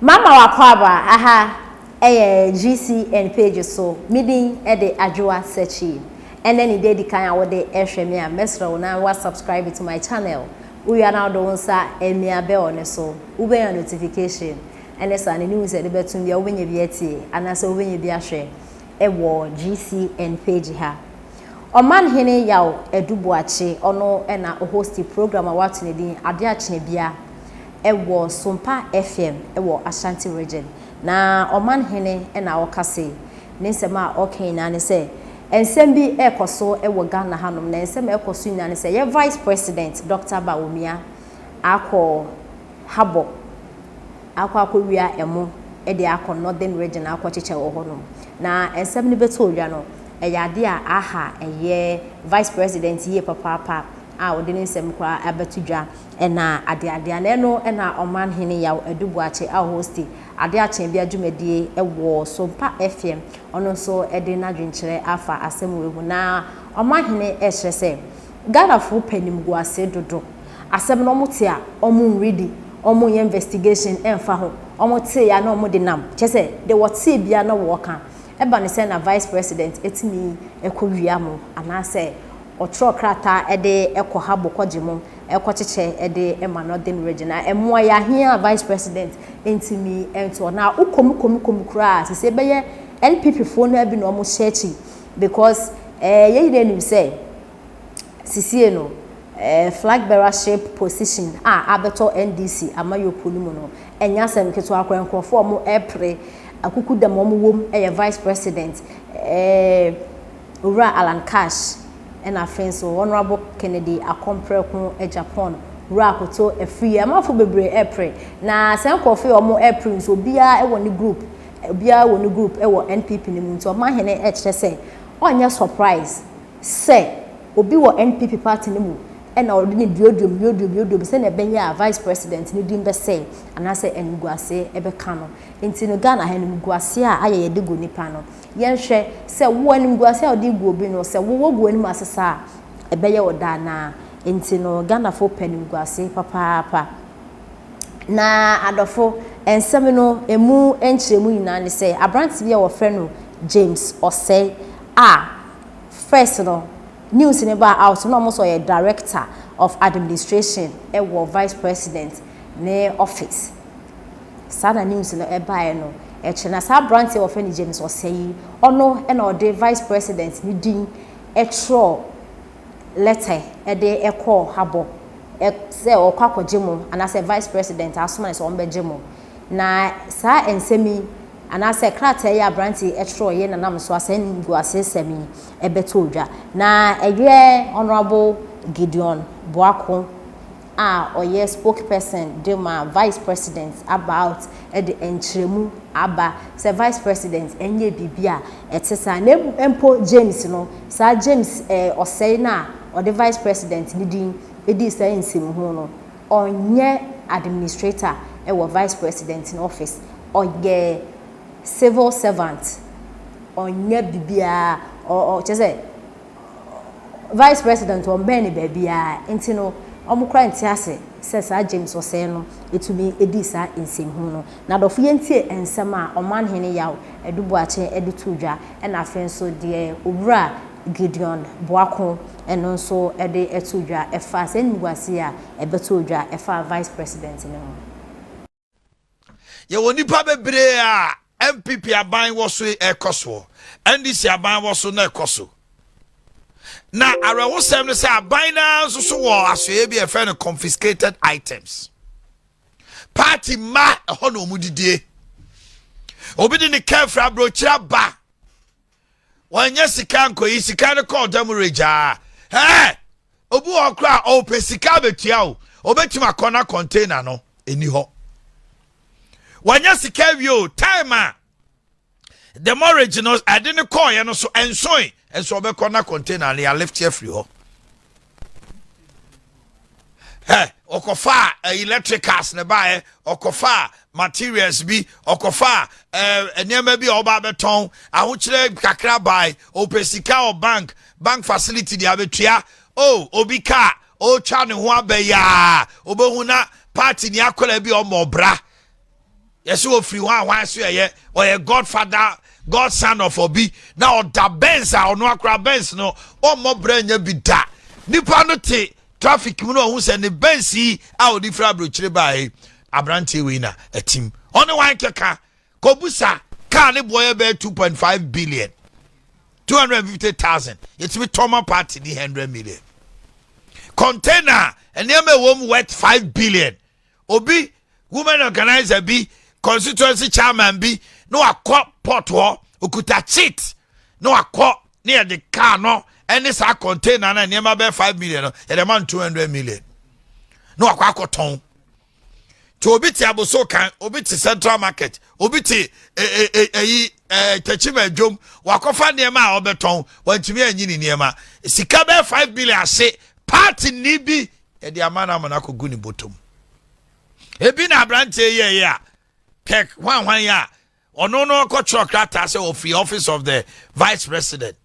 Mama wakɔ aba aha ɛyɛ GCN page so. Me din ɛde Adwoa Sekyi. Ɛnɛ ne de edi kan a wɔde ɛhwɛ me a, mɛsrɛ wo na wa subscribe to my channel. Wowia na wode wo nsa emia bell ne so. Wobɛnya notification. Ɛne saa ne news ɛde bɛtum bia wobɛnya bi atie anaasɛ wobɛnya bi ahwɛ ɛwɔ GCN page ha. Ɔmanhene Yaw Adu Boakye, ɔno ɛna ɔhost program a wato ne din Ade Akyene Bia ɛwɔ Sompa FM ɛwɔ Ashanti Region. Na ɔmanhene ɛna ɔka se ne nsɛm a ɔka nyinaa ne sɛ nsɛm bi ɛrekɔ so ɛwɔ Ghana hanom, na nsɛm a ɛkɔ so nyinaa ne sɛ yɛ Vice President Dr. Bawumia akɔ habɔ akɔwia ɛmo ɛde akɔ Northern Region akɔkyekyɛ wɔ hɔnom. Na nsɛm no bɛtɔ odwa no, ɛyɛ adeɛ a aha ɛyɛ Vice President yie papaapa a ɔde ne nsɛm koraa abɛto dwa ɛna adeadeɛ na ɛno ɛna Ɔmanhene Yaw Adu Boakye a host Ade Akyɛn bi adwumadie ɛwɔ Sompa FM, ɔno nso ɛde n'adwenkyerɛ afa asɛm wɔ mu. Na ɔmanhene ɛkyerɛ sɛ Ghanafoɔ pɛ nimguase dodo. Asɛm no ɔmo te a, ɔmo nredi, ɔmo nyɛ investigation ɛmfa ho. Ɔmo te ya na ɔmo de nam kyɛ sɛ de wɔte bia na wɔka. Ɛba ne sɛ na Vice President etumi ɛkɔ wia mo anaasɛ ɔtwerɛ krataa ɛde ɛkɔ ha bɔkɔgye mo ɛkɔkyekyɛ ɛde ɛma Northern Region na ɛmoa yɛ ahia a Vice President ntumi ɛntoɔ. Na wokɔm kɔm kɔm koraa sisi ɛbɛyɛ NPP foɔ no bi na ɔmo hyɛ akyi, because yɛn nyinaa nim sɛ sisie no flag bearership position a abɛtɔ NDC amayɔkuo no mu no, ɛnyɛ asɛm ketewa koraa. Nkurɔfoɔ a wɔn ɛpere akuku dam wɔn wɔm ɛyɛ Vice President Owura Alan Cash, ɛna afei nso Honourable Kennedy Akɔmprɛko Agyapong, Wura Akoto Afiri. Amanfo bebree ɛpere, na sɛ nkurɔfoɔ yi wɔn ɛpere nso, obiara ɛwɔ ne group, obiara wɔ ne group ɛwɔ NPP ne mu. Nti ɔmanhene ɛkyerɛ sɛ ɔnyɛ surprise sɛ obi wɔ NPP party ne mu ɛna ɔde ne duoduom duoduom duoduom sɛnea ɛbɛyɛ a Vice President ne din bɛsɛe anaasɛ animguase ɛbɛka no. Nti no Ghana ha, animguase a ayɛ yɛde gu nipa no, yɛnhwɛ sɛ wo animguase a ɔde gu obi no, sɛ wowɔ gu anim asesa a, ɛbɛyɛ wɔ daa naa. Nti no Ghanafoɔ pɛ animguase papaapa. Na adɔfo, nsɛm no emu nkyerɛmu nyinaa ne sɛ aberante bi a wɔfrɛ no James Ɔsɛe a first no news ne ba out na ɔmo nso ɔyɛ director of administration ɛwɔ Vice President ne office. Saa na news no ɛbaeɛ no ɛkyerɛ. Na saa aberante a wɔfrɛ no James Ɔsɛe yi, ɔno ɛna ɔde Vice President ne din ɛtwerɛ letter ɛde ɛkɔɔ habɔ sɛ ɔkɔ akɔgye mo anaasɛ Vice President asoma ne sɛ ɔmbɛgye mo. Na saa nsɛm yi anaasɛ krataa yi aberante ɛtwerɛ yɛ nanam so asɛ nguase sɛm yi ɛbɛtɔ odwa. Na ɛyɛ Honourable Gideon Boako a ɔyɛ spokesperson de ma Vice President about ɛde nkyerɛmu aba sɛ Vice President ɛnyɛ biribi a ɛte saa. Na mpo James no, saa James Ɔsɛe no a ɔde Vice President ne din edi saa nsɛm ho no, ɔnyɛ administrator ɛwɔ Vice President no office, ɔyɛ civil servant, ɔnyɛ biribiara. ɔ ɔ kyerɛ sɛ Vice President ɔmbɛn ne baabiara. Nti no wɔn kora nte ase sɛ saa James Ɔsɛe no etumi edi saa nsɛmhu no. Na adɔfo, yɛntie nsɛm a Ɔmanhene Yaw Adu Boakye de to dwa, ɛna afei nso deɛ Owura Gideon Boako ɛno nso de to dwa ɛfa sɛ animguase a ɛbɛto dwa ɛfa Vice President no ho. Yɛwɔ nipa bebree a NPP aban wɔ so ɛkɔ soɔ, NDC aban wɔ so na ɛkɔ so. Na awerɛhosɛm no sɛ aban naa nso so wɔ asoɛ bi a ɛfɛ no confiscated items. Party mma ɛhɔ na ɔmo didie. Obi de ne kaa firi aburokyire aba, wɔnyɛ sika nkɔyi sika no kɔɔ demurrage. Ɛɛ obi wɔ koraa ɔpɛ sika abɛtua o, obɛtumi akɔ na container no ɛni hɔ. Wɔnyɛ sika awie o, time a demurrage no ɛde ne kɔɔyɛ no so ɛnsoe ɛnso, ɔbɛkɔ na container no yɛalift afiri hɔ. Ɛ ɔkɔfa electricals ne baeɛ, ɔkɔfa materials bi, ɔkɔfa nneɛma bi a ɔba abɛtɔn, ahokyerɛ kakra bae, ɔpɛ sika wɔ bank facility de abɛtua o. Obi kaa ɔretwa ne ho abɛyaa, obɛhu na party ni akɔla bi a ɔmɔ ɔbra. Yɛsɛ ofiri hɔ a hwan so yɛyɛ ɔyɛ godfather, godson of obi na ɔda Benz a ɔno akora Benz no ɔmmɔ brɛ nya bi da. Nipa no te traffic mu na ɔhu sɛ ne Benz yi a ɔde firi aburokyire baa yi, aberanteɛ wei na ɛtim ɔne wan kɛka kɔbusa kaa ne boɔ yɛ bɛyɛ 2.5 billion, 250,000. Yɛtumi tɔma party ni 100 million container, nneɛma ɛwɔ mu worth 5 billion. Obi women organizer bi, constituency chairman bi na wakɔ port hɔ, okuta chit na wakɔ ne yɛde car no ɛne saa container na nneɛma bɛyɛ 5 million no, yɛde ma no 200 million na wakɔ akɔtɔn. Tí obi te aboso kan, obi te Central Market, obi te ɛyi Tɛkyima adwom, wakɔfa nneɛma a ɔbɛtɔn, wɔntumi anyi ne nneɛma, sika bɛyɛ 5 billion ase party ni bi yɛde ama no ama no akɔgu ne bɔtɔm. Ebi na aberanteɛ yɛ yɛ a kɛk hwanhwan yi a ɔno no kɔtwerɛ krataa sɛ ɔfiri Office of the Vice President.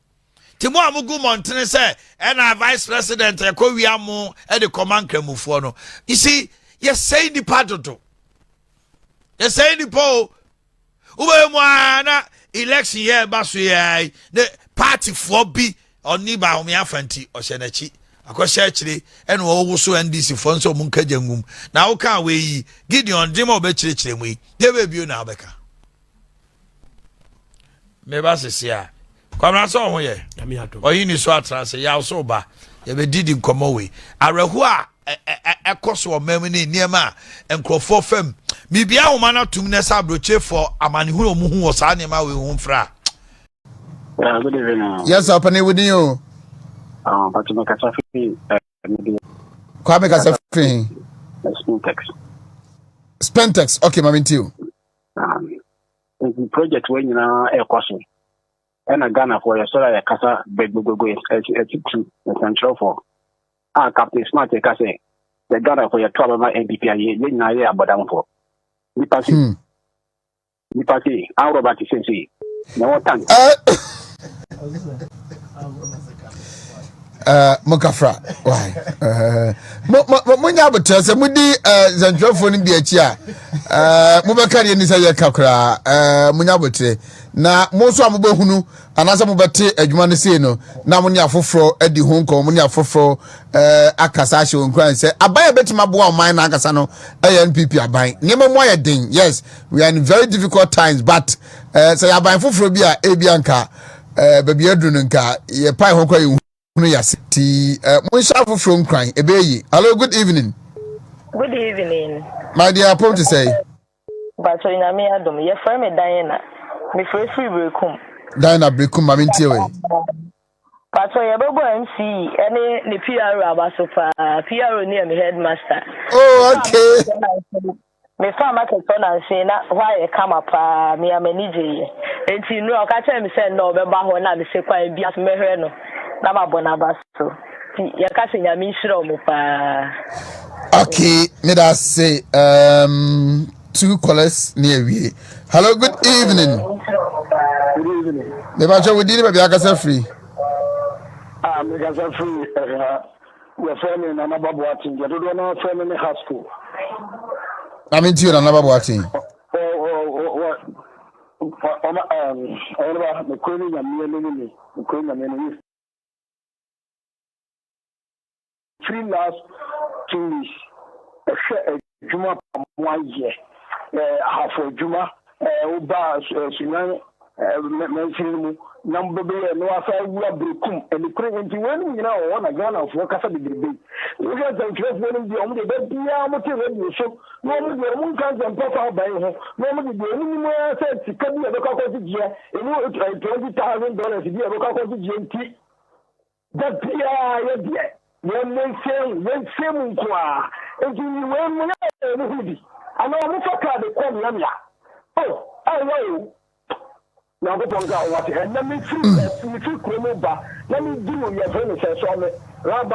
Nti mo a mogu mmɔntene sɛ ɛna vice president ɛkɔ wia mo ɛde kɔma nkramofoɔ no, you see, yɛsɛe nipa dodo, yɛsɛe nipa o. Wobɛyɛ mu a na election yɛ ɛba so yɛ ne partyfoɔ bi ɔne baahome afa nti ɔhyɛ n'akyi akɔhyɛ akyire ɛna ɔwɔ so NDC foɔ nso ɔmo nkagya ngum na woka wei yi Gideon gyem a ɔbɛkyerɛkyerɛ mu yi deɛ bɛbio na wobɛka meba sese a Kwamina sɛ ɔho yɛ ɔyi ni so atena sɛ yaw so ba yɛbɛdidi nkɔmmɔ wei awerɛho a ɛkɔ so ɔman mu ne nneɛma a nkurɔfoɔ fam biribi ahoma no atum na sɛ aburokyefoɔ amanehunu a ɔmo hu wɔ saa nneɛma wei ho mfra. Yeah, good evening. Yes, sir, pani wudi o. But me kasa fi me Kwame kasa fi. Spintex. Spintex. Okay, mami nti o. Nti project wei nyinaa ɛkɔ so. Ɛna Ghana foɔ yɛsɔrɔ a yɛkasa gbɛgbɛgbɛ ɛtutu nsɛnkyerɛfoɔ. A Captain Smart ka sɛ sɛ Ghana foɔ yɛto abɛma NPP a yɛn nyinaa yɛ abɔdamfoɔ. Nipa si nipa si arɔba te sɛ na ɛwɔ tank. Mo kafra why mo mo mo nya abotire sɛ mo di nsɛntwerɛfoɔ no bi akyi a mo bɛka deɛ ni sɛ yɛka koraa. Mo nya abotire na mo nso a mobɛhunu anaasɛ mobɛte adwuma no sei no na mo ne afoforɔ adi ho nkɔmmɔ, mo ne afoforɔ akasa ahyɛ wɔn nkuran sɛ aban a bɛtumi aboa ɔman no ankasa no ɛyɛ NPP aban. Nneɛma mu ayɛ den. Yes, we are in very difficult times, but sɛ yɛ aban foforɔ bi a ebi anka baabi aduru no nka yɛ pae ho kora yɛ hunu yase ti monhyɛ afoforɔ nkuran ɛbɛyɛ yie. Hello, good evening. Good evening. My dear, apom te sɛ? Bato Nyame adom. Yɛfrɛ me Diana. Mefrɛ firi Berekum. Diana Berekum, ma mentie wei. Bato yɛbɛbɔ MCE ɛne ne PRO aba so paa. PRO ne yɛ me headmaster. Oh, okay. Mefa market hɔ nanse na hɔ ayɛ kama paa, mea m'ani gye yɛ. Enti nnura ɔka kyerɛ me sɛ nnɛ ɔbɛba hɔ na mese kwan bi so mɛhwɛ no na mabɔ n'aba so. Nti yɛka sɛ Nyame nhyira ɔmo paa. Okay, meda ase. Two callers ne awie. Hello, good evening. Good evening. Mebakyɛ wo din ne baabi akasa firi. Ah, mekasa firi wɔfrɛ me Nana Baboaten, deɛ dodoɔ no frɛ me ne Hasco. Na mentie Nana Baboaten. Ɔno mekuro ne Nyameɛ no mu ni, mekuro Nyame no mu firi last 2 weeks ɛhwɛ adwuma pa mo ayɛ ahafo adwuma woba Sunyani mansini no mu na bɛbɛyɛ na wasa wura Berekum ɛnekore nti wɔnom nyinaa wɔ hɔ na Ghanafoɔ kasa bebrebe. Wohwɛ nsɛntwerɛfoɔ no deɛ ɔmo deɛ da biara mote radio so na ɔmo deɛ ɔmo nka nsɛmpa fa aban ho na ɔmo de deɛ ɔmo nim ara sɛ sika bi a ɛbɛkɔ akɔgye gyeɛ ɛmu $20,000 bi a ɛbɛkɔ akɔgye gyeɛ nti da biara yɛ deɛ yɛn mo nsɛm yɛn nsɛm nko a nti wɔn mo yɛ ɔmo ho bi anaa ɔmo fa kaadi kɔ mmeammea o ɛyɛ o. Nyankopɔn ka wate ɛnna mefiri kurom ba na meduru yɛfrɛ no sɛ sɔme raba.